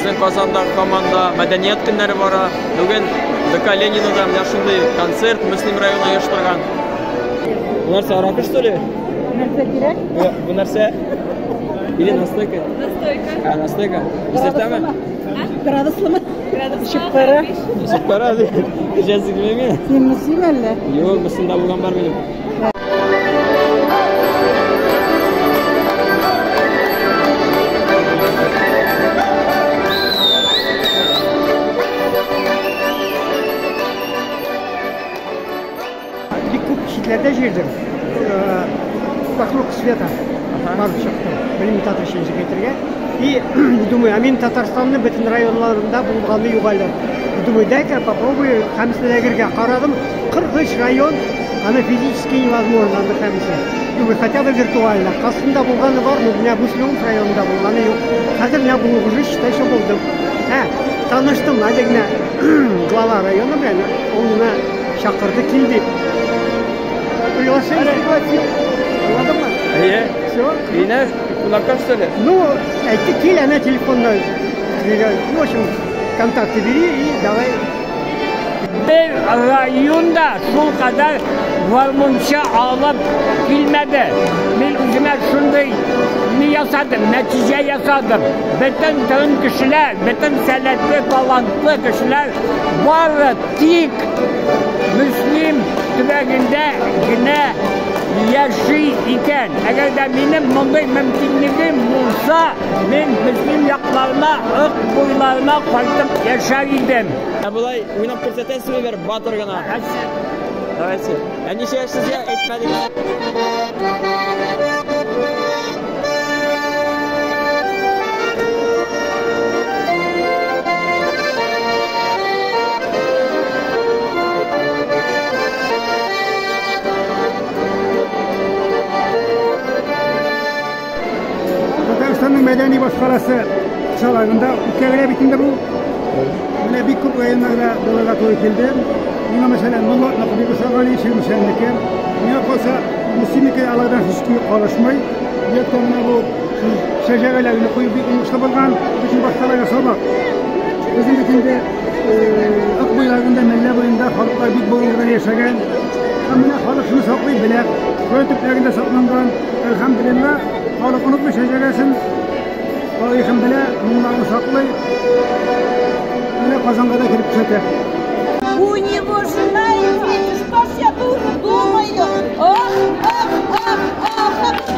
Безнең Казанда һаман да мәдәният көннәре бара. Бүген ДК Ленинада менә шундый концерт Мөслим районы оештырган. Бу нәрсә, аракы что ли? Нәрсә кирәк? Бу нәрсә? Или настойка? Настойка. А, настойка. Исертәме? Градуслымы? Эчеп кара. Эчеп кара, ди. Эчәсе килмиме? Син Мөслим әллә? Юк, Мөслимдә булган бар минем. Бик күп читләрдә җыйдым. Вокруг света барып чыктым. Белмим татарча ничек әйтергә. И думаю, а мин Татарстанның бөтен районнарында булганы юк әле. Думаю, дай-ка попробую һәммәсен эләгергә. Карадым, 43 район, аны физически невозможно, аны һәммәсе. Думаю, хотя бы виртуально. Касында булганы бар, но менә Мөслим районында булганы юк. Хәзер менә бу уже считай, что булдым. Ә, таныштым, әле генә глава района белән, ул мине чакырды, кил дип. Приглашение пригласил. Аңладыңмы? Әйе. Все. Өенә кунакка что ли? Ну, әйтте, кил, әнә телефонда. Ну, в общем, контакты бери и давай. Бер район да шул кадәр гармунчы алып килмәде. Мин үземә шундый ни ясадым, нәтиҗә ясадым. Бөтен төн кешеләр, бөтен сәләтле, талантлы кешеләр бары тик Мөслим төбәгендә генә яши икән. Әгәр дә минем мондый мөмкинлегем булса, мин Мөслим якларына, Ык буйларына кайтып яшәр идем. Ә болай уйнап күрсәтәсезме бер батыр гына? Давайте. Ә ничә яшь сезгә әйтмәдегез? Татарстанның мәдәни башкаласы кысаларында үткәрелә бит инде бу. Менә бик күп районнарда булырга туры килде. Миңа мәсәлән, Нурлатныкы бик ошаган, Чирмешәннеке. Миңа калса, Мөслимнеке алардан һич калышмый. Бигрәк тә менә бу шәҗәрәләрне кую бик уңышлы булган, бөтен башкаларга сабак. Безнең бит инде Ык буйларында, Мәллә буенда халыклар бик борынгыдан яшәгән. Һәм менә халык шуны саклый белә. Кое төпләрендә сакланган, әлхәмдүлилләһ, халык онытмый шәҗәрәсен, тарихын белә, моңнарын саклый. Менә Казанга да килеп күрсәтә. У него жена и дети, что ж я тоже думаю? Ах, ах, ах, ах, ах.